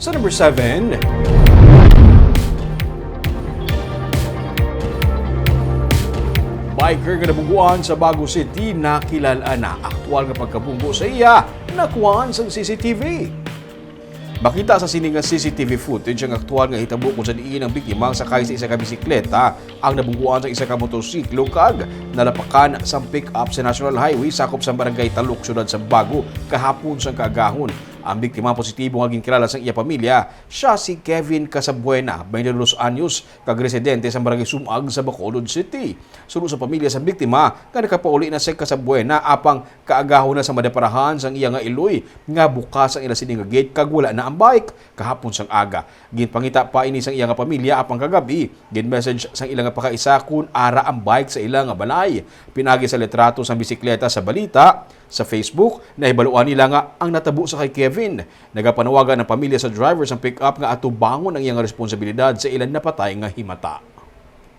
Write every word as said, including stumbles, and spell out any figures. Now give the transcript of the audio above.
Sa number seven, biker nga nabungguan sa Bago City nakilal-an na. Aktual nga pagkabunggo sa iya nakuhaan sang C C T V. Makita sa sini nga C C T V footage ang aktual nga hitabo kung sa diin ang biktima ang sakay sa isa ka bisikleta ang nabungguan sa isa ka motorsiklo kag nalapakan sang pick-up sa National Highway sakop sa Barangay Talok, siyudad sa Bago, kahapon sang kaagahon. Ang biktima positibo nga ginkilala sang iya pamilya, siya si Kevin Casabuena, twenty-two anyos, kag residente sa Barangay Sumag sa Bacolod City. Suno sa pamilya sang biktima nga nakapauli na si Casabuena, apang kaagahon na sa madaparahan sang iya nga iloy nga bukas ang ila sini nga gate kag wala na ang bike kahapon sang aga. Ginpangita pa ini sang iya nga pamilya, apang kagabi gin-message sang ila nga pakaisa kon ara ang bike sa ila nga balay. Pinagi sa litrato sang bisikleta sa balita sa Facebook, nahibaluan nila nga ang natabo sa kay Kevin. Nagapanawagan ang pamilya sa driver sang pick-up nga atubangon ang iyang responsibilidad sa ilang napatay nga himata.